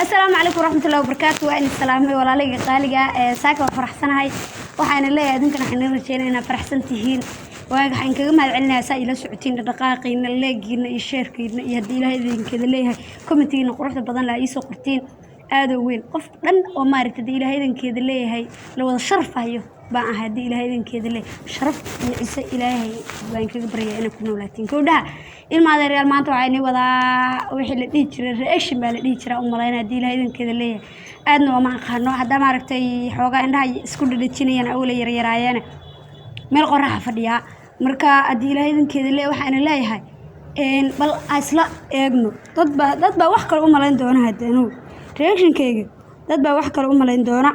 Asalaamu calaykum waraxmatullahi wabarakaatu. Waa in salaamay walaalayga qaaliga ee saaka. Waa faraxsanahay. Waxaana leeyahay idinkan waxaan idin rajeynaya inaad faraxsan tihiin. Waaga waxaan kaga mahad celinayaa saa ila socotiin dhaqaaqiina, like-giina iyo share-kiina, iyo haddii Ilaahay idinkeeda leeyahay comment-igiina quruxda badan laa iisoo qortiin. Aadoo weyn qof dhan oo maaragtay haddii Ilaahay idinkeeda leeyahay la wada sharfayo baan ahay. Haddii Ilaahay idinkeeda leeyahay sharaf iyo cise, Ilaahay baan kaga baryaa inay ku noolaatiin. Gabdhaha ilma adeeryaal, maanta waxaa inii wadaa wixii la dhihi jiray reaction baa la dhihi jiraa u malaynaya. Haddii Ilaahay idinkeeda leeyahay aadna waa ma aqaano. Haddaa maaragtay xoogaa indhaha isku dhadhajinayaan awla yaryaraayeene meel qoraxa fadhiyaa. Marka haddii Ilaahay idinkeeda leeyahay waxaana leeyahay bal isla eegno. Dad baa wax kale u malayn doona hadda anugu reactionkayga, dad baa wax kale u malayn doona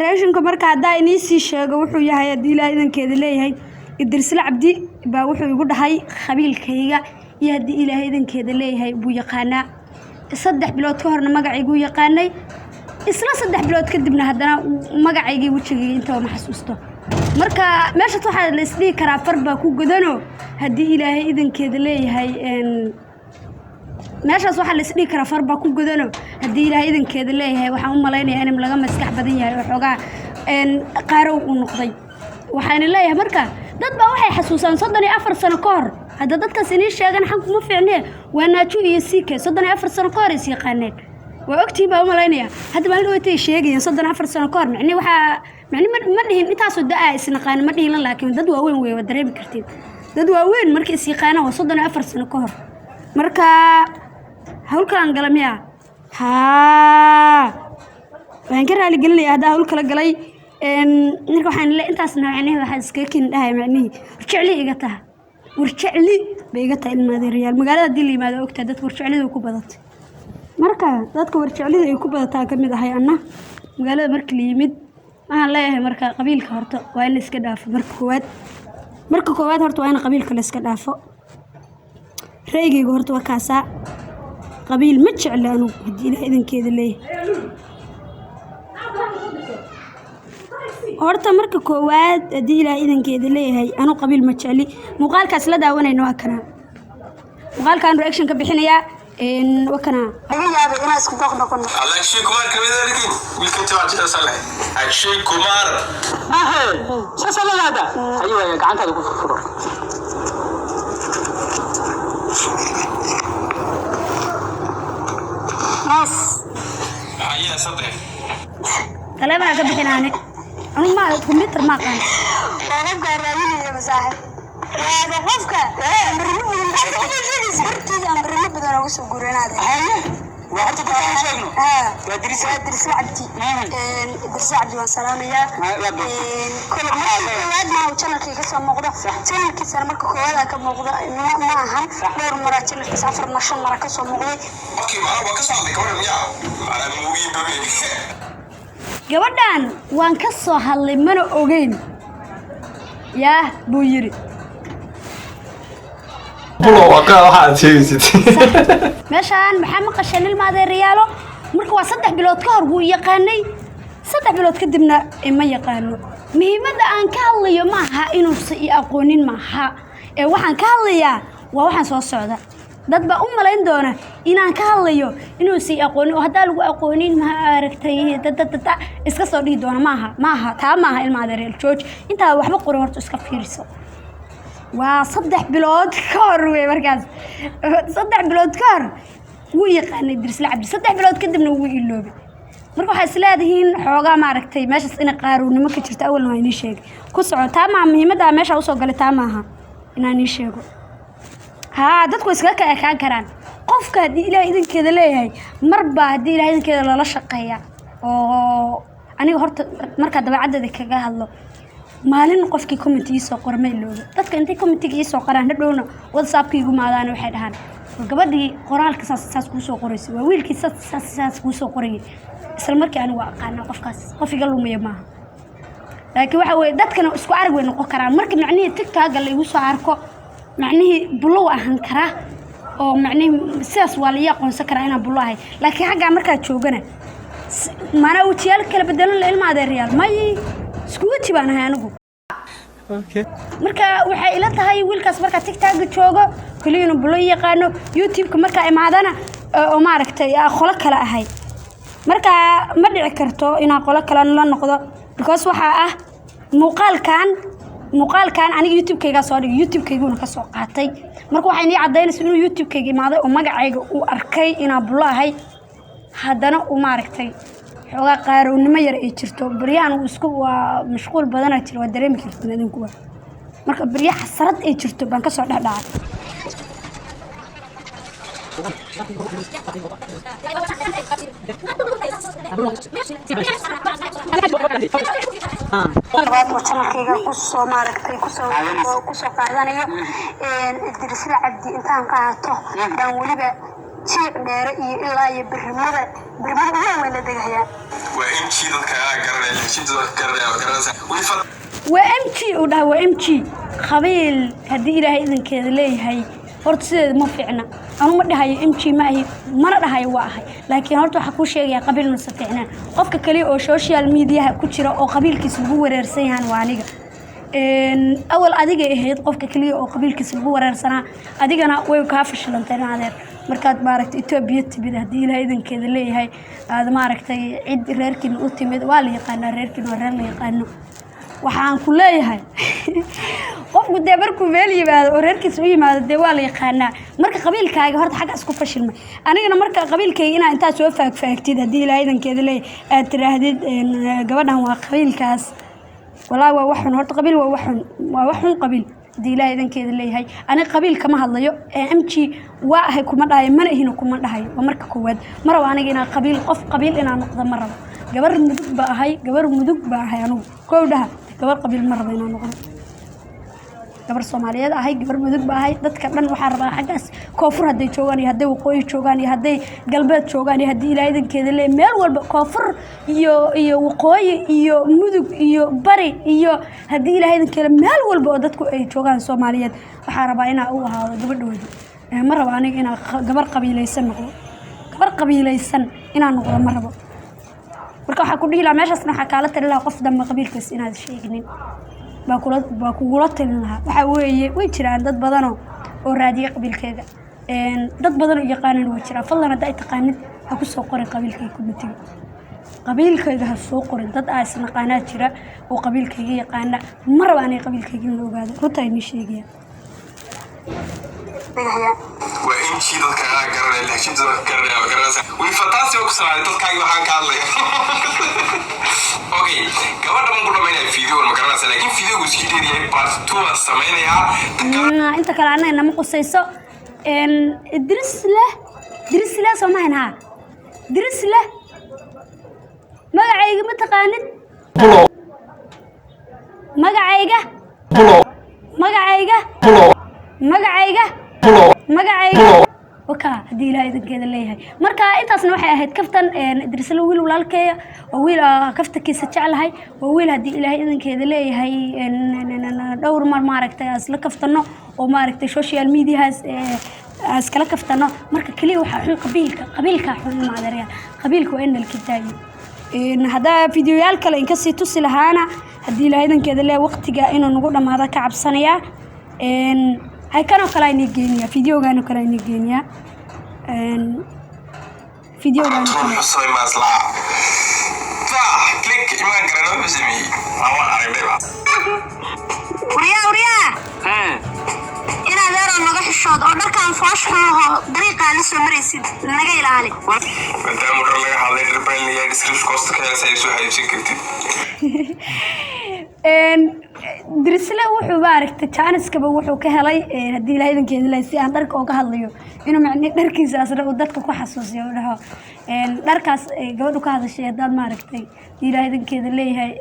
reactionka. Marka haddaa inii sii sheego wuxuu yahay, haddii Ilaahay idinkeeda leeyahay, Idrisla Cabdi baa wuxuu igu dhahay khabiilkayga iyo haddii Ilaahay idinkeeda leeyahay buu yaqaanaa. 3 bilood ka horna magacayguu yaqaanay, isla 3 bilood kadibna haddana magacaygii wejigayga intaba ma xasuusto. Marka meeshaas waxaa la isdhihi karaa far baa ku godano. Haddii Ilaahay idinkeeda leeyahay meeshaas waxaa la isdhihi karaa far baa ku godano. Haddii Ilaahay idinkeeda leeyahay waxaan u malaynayaa in laga maskax badan yahay oo xoogaa qaarow uu noqday. Waxaana leeyahay marka dad baa waxay xasuusaan 34 sano ka hor. Hadda dadkaas inii sheegan xan kuma fiicnee. Waa Naajo iyo Siike, 34 sano ka hor is yaqaaneen. Waa ogtihiin baa u malaynayaa. Hadda maalin dhaweytay sheegayeen 34 sano ka hor. Micni waxaa micni ma dhihin intaasoo da-a isnaqaan ma dhihin, laakiin dad waaweyn wey, waa dareemi kartiin. Dad waaweyn marka is yaqaanaan waa 34 sano ka hor. Marka hawl kalaan gala miya? Haa, waxaan ka raali gelinayaa haddaa hawl kala galay. Marka waxaan le intaasna macnihi waxaan iskaga kin dhahay macnihii warjecli iga taha, warjecli bay iga tahay. Ilmaadeerayaal, magaalada haddii la yimaado ogtahay dadka warjeclida ku badatay. Marka dadka warjeclida ay ku badataa ka mid ahay anna magaalada markii la yimid. Waxaan leeyahay marka qabiilka horta waa in la iska dhaafo. Marka koowaad horta waa in qabiilka la iska dhaafo. Ra'yigayga horta waa kaasaa. Qabiil ma jecli anugu haddii Ilaah idinkeeda leeyahay. Horta marka koowaad haddii Ilaah idankeeda leeyahay anu qabiil ma jecli. Muuqaalkaas la daawanayno waa kana. Muuqaalkaan reaction ka bixinayaa waa kana. Laga yaabay inaan isku dooq noqono. Akshay Kumar kamid ah laakiin wiilka inta waa jira sale Akshay Kumar. Sasa la yahda ayo waaya gacantaada ku furo. Nice. Ayaa saddex. Taleefanaa ka bixinaane, anu ma computer ma aqaan. Waa qofka raadinaya masaaxib. Waaba qofka ambarino badan hortiisa, ambarino badan uga soo guuranaada. Waa horta dadka aan sheegno. Waa Waa Dirisle. Waa Dirisle Cabdi. Dirisle Cabdi waan salaamayaa. Waa doortay. Kole marka koowaad maaha channelkii ka soo muuqdo. Channelkiisana marka koowaad aa ka muuqdo ma ahan. Dhowr maraa channelkiisa, afar mar, shan mara ka soo muuqday. Okay, macnaha waa ka soo hadlay gabadha miyaa? Macnaha muugiin babe. Gabadhan waan ka soo hadlay, mana ogeyn yaah buu yidhi. Bulo waa qaad waxa aad sheegaysid. Meeshaan maxaa maqasheen ilma adeerayaalo? Marka waa 3 bilood ka hor wuu yaqaanay, 3 bilood kadibna ma yaqaano. Muhiimadda aan ka hadlayo ma aha inuusa i aqoonin, maaha ee waxaan ka hadlayaa waa waxaan soo socda. Dad baa u malayn doona inaan ka hadlayo inuusa i aqoonin oo haddaa lagu aqoonin ma aragtay dadadada iska soo dhihi doona. Maaha, maaha taa, maaha. Ilma adeerayaal, jooj intaa waxba qorin, horta iska fiiriso. Waa 3 bilood ka hor wey. Markaas 3 bilood ka hor wuu yaqaanay Dirisle Cabdi, 3 bilood kadibna wuu iloobay. Marka waxaa isleedihiin xoogaa maaragtay meeshaas inay qaaruwnimo ka jirto. Awalna waa inii sheegay. Ku soco, taa maaha muhiimadda meesha usoo galay, taa maaha inaan ii sheego. Haa, dadku way iskaga ka ekaan karaan. Qofka haddii Ilaah idinkeeda leeyahay marbaa haddii Ilaah idinkeeda lala shaqeeya oo aniga horta markaa dabeecaddeeda kaga hadlo, maalin qofkii comment iisoo qora ma iloobo. Dadka intay commentiga iisoo qoraan hadhowna WhatsAppka igu maadaan, waxay dhahaan: "War gabadhii qoraalka saas saas kuu soo qoraysay, waa wiilkii saas saas saas kuu soo qorayay." Isla markii anigu waa aqaanaa qofkaas, qof iga lumaya maaha. Laakiin waxa weeye dadkana isku arag way noqon karaan. Marka macnihii TikTok la igu soo arko, macnihii bulo waa ahaan karaa oo macnihii sidaas waa la ii aqoonsan karaa inaan bulo ahay. Laakiin xaggaa markaa joogana maanaa wejiyaal kala bedelan la. Ilma adeerayaal, may, isku weji baan ahay anigu. Marka waxay ila tahay wiilkaas markaa TikTok joogo keliya inuu bulo yaqaano, YouTube-ka markaa imaadana oo maaragtay qolo kale ahay. Marka ma dhici karto inaan qolo kale la noqdo, because waxaa ah muuqaalkan aniga YouTube-kaygaa soo dhigay, YouTube-kayguna ka soo qaatay. Marka waxay nii caddaynaysa inuu YouTube-kayga imaaday oo magacayga uu arkay inaan Bulo ahay, haddana uu maaragtay xoogaa qaarownimo yar ay jirto. Baryahan uu isku waa mashquul badanaa jira, waa dareemi kartiin adinkuwa. Marka barya xasarad ay jirto baan kasoo dhex dhacay. Labaad oo channelkayga kusoo maaragtay kusoo qaadanayo Idrisla Cabdi intaan qaato baan weliba Jiic Dheere iyo ilaa iyo Birimada ugu weyn la degayaa. Waa MG, dadka garanaya lehjinta, dadka garanaya waa garanaysa weli. Waa MG uu dhaha, waa MG. Qabiil haddii Ilaahay idankeeda leeyahay, horta sideeda ma fiicna. Anu ma dhahayo MG ma ahi, mana dhahayo waa ahay, laakiin horta waxaa kuu sheegaya qabiil inuusan fiicnaan. Qofka kaliya oo social mediaha ku jira oo qabiilkiisa lagu wareersan yahan waa aniga. Awal adigay ahayd qofka kaliya oo qabiilkiisa lagu wareersanaa, adigana way kaa fashilantay adeer. Markaad maaragtay Etoobiya timid, haddii Ilaahay idankeeda leeyahay, aad maaragtay cid reerkiina u timid, waa la yaqaanaa reerkiina, waa reer la yaqaano. Waxaan ku leeyahay, qofku dee markuu meel yimaado oo reerkiisa u yimaado, dee waa la yaqaanaa. Marka qabiilkaaga horta xaggaas ku fashilmay. Anigana marka qabiilkayga inaa intaa soo faagfaagtid, haddii Ilaahay idankeeda leeyahay, aad tiraahdid gabadhan waa qabiilkaas, walaahi waa wax xun. Horta qabiil waa wax xun, waa wax xun qabiil, haddii Ilaahay idankeeda leeyahay. Aniga qabiil kama hadlayo. MG waa ahay kuma dhahayo, mana ihina kuma dhahayo. Waa marka koowaad, ma rabo aniga inaan qabiil, qof qabiil inaan noqdo ma rabo. Gabar Mudug ba ahay, gabar Mudug ba ahay anigu. Kow dhaha, gabar qabiil ma rabo inaan noqdo. Gabar Soomaaliyeed ahay, gabar Mudug ba ahay. Dadka dhan waxaa rabaa xaggaas koonfur hadday joogaan iyo hadday waqooyi joogaan iyo hadday galbeed joogaan iyo haddii Ilaahay idankeeda leeyahay meel walba, koonfur iyo waqooyi iyo Mudug iyo bari iyo haddii Ilaahay idankeeda meel walba oo dadku ay joogaan Soomaaliyeed, waxaa rabaa inaa u ahaado gabadhooda. Ma rabo aniga inaan gabar qabiilaysan noqdo, gabar qabiilaysan inaan noqdo ma rabo. Marka waxaa ku dhihi lahaa meeshaasna, waxaa kaala talin lahaa qof dambe qabiilkiis inaad sheeginin baa kula baa kugula talin lahaa. Waxaa weeye, way jiraan dad badanoo oo raadiya qabiilkeega. Dad badan oo yaqaanan way jiraan. Fadlan haddaa taqaanid, ha ku soo qorin qabiilkayga commentiga, qabiilkayga ha soo qorin. Dad aa isnaqaanaa jira oo qabiilkayga yaqaana. Ma raba aniga qabiilkayga in la ogaado, runtaa inii sheegaya. Degayaa. Waa MG, dadka garanaya lehjinta, dadka garanaya waa garanaysa weli. Fantaasi waa ku salaamay dadkaagi. Waxaan ka hadlaya, okay, gabadha man ku dhamaynaya video, ma garanaysa, laakiin videogu sii dheeryahay, part 2 baan samaynayaa. Inta kale annaga nama qusayso. Idrisle, Drisle soo mahayn haa, Drisle, magacayga ma taqaanid? Bulo. Magacayga. Bulo. Magacayga. Bulo. Magacayga. Bulo. Magacayga. Bulo. Waka haddii Ilaah idankeeda leeyahay. Marka intaasna waxay ahayd kaftan. Idrisle wiil walaalkeeya, waa wiil kaftankiisa jeclahay, waa wiil haddii Ilaahay idankeeda leeyahay dhowr mar maaragtay aan isla kaftano oo maaragtay social mediahaas aan iskala kaftano. Marka keliya waxaa xun qabiilka, qabiilkaa xun maadeeryaal. Qabiilka waa in nalka daayo. Haddaa fideoyaal kale in kasii tusi lahaana, haddii Ilaahay idankeeda leeyahay, waqtiga inuu nagu dhammaado ka cabsanayaa. Hay kanoo kale aynii geeniyaa, videogan oo kale aynii geeniyaa. Videogan oo kale. Xusay maaslaa click imaan karana wuxuu sameeyey lama aragnayba. Waryaa, waryaa! Hee. Inaad eeroo naga xishood oo dharkaan foosh xun oo dariiqaa la soo maraysid naga ilaali. Maadaama dhar laga hadlay, dhar baan description hoosta ka helaysa ay soo xayiibsan kartid. Drisle wuxuu maaragtay jaaniskaba wuxuu ka helay, haddii Ilahay idankeeda leeyahay, si aan dharka ooga hadlayo inuu macni dharkiisa asna uu dadka ku xasuusiyo, uu dhaho dharkaas gabadhu ka hadashay. Haddaad maaragtay haddii Ilahay idankeeda leeyahay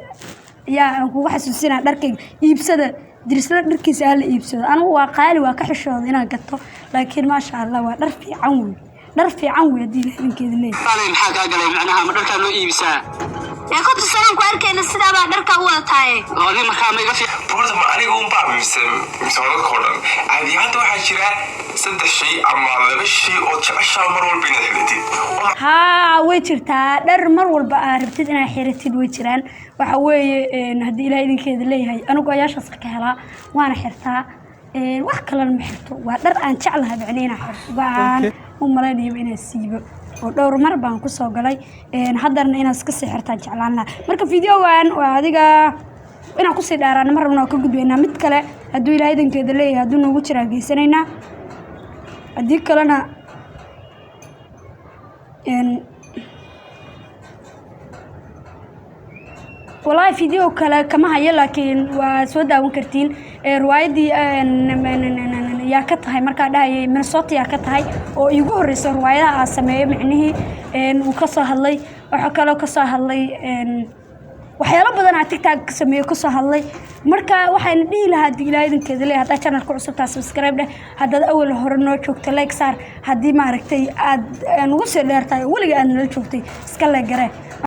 yaa aan kugu xasuusinaa dharkayga iibsada. Drisle dharkiisa hala iibsado. Anigu waa qaali, waa ka xishooda inaan gato, laakiin maasha Allah, waa dhar fiican wey, dhar fiican wey haddii Ilahay idankeeda leeyahay. Qalay, maxaa kaa galay? Macnaha ma dharkaa loo iibisaa? Ee 50 sanaan ku arkayna sidaabaa dharkaa u wadataaye. Oo adiga markaa ma iga fiican? Horta ma aniga unbaa mise dadka oo dhan caadi? Hadda waxaa jira saddex shay ama laba shay oo jeceshaa mar walba inaad xiratid oo Haa, way jirtaa dhar mar walba aad rabtid inaad xiratid, way jiraan. Waxa weeye, haddii Ilaah idinkeeda leeyahay, anigu ayaashaas ka helaa waana xirtaa. Wax kalena ma xirto, waa dhar aan jeclahay macne inaan xirto waan. U malaynayaba inaan siibo oo dhowr mar baan kusoo galay. Haddana inaad iska sii xirtaan jeclaan lahaa. Marka videogan waa adiga inaan kusii dheeraano mar rabna, waa ka gudbaynaa. Mid kale hadduu Ilaahay idankeeda leeyahay, hadduu noogu jiraa, geysanaynaa. Haddii kalena walaahi video kale kama hayo, laakiin waa soo daawan kartiin. Riwaayaddii yaa ka tahay markaa dhahayay Minnesota yaa ka tahay oo iigu horreysay riwaayadaha aan sameeyo micnihii. Wuu ka soo hadlay. Waxaa kaloo ka soo hadlay waxyaalo badan aa TikTok ka sameeyo, kasoo hadlay. Marka waxayna dhihi lahaa, haddii Ilaahay idinkeeda leeyahay, haddaa channelka cusubtaa, subscribe dheh. Haddaad awal hore noo joogto, like saar. Haddii maaragtay aad nugu sii dheertahay oo weliga aad nala joogtay, iska like garee.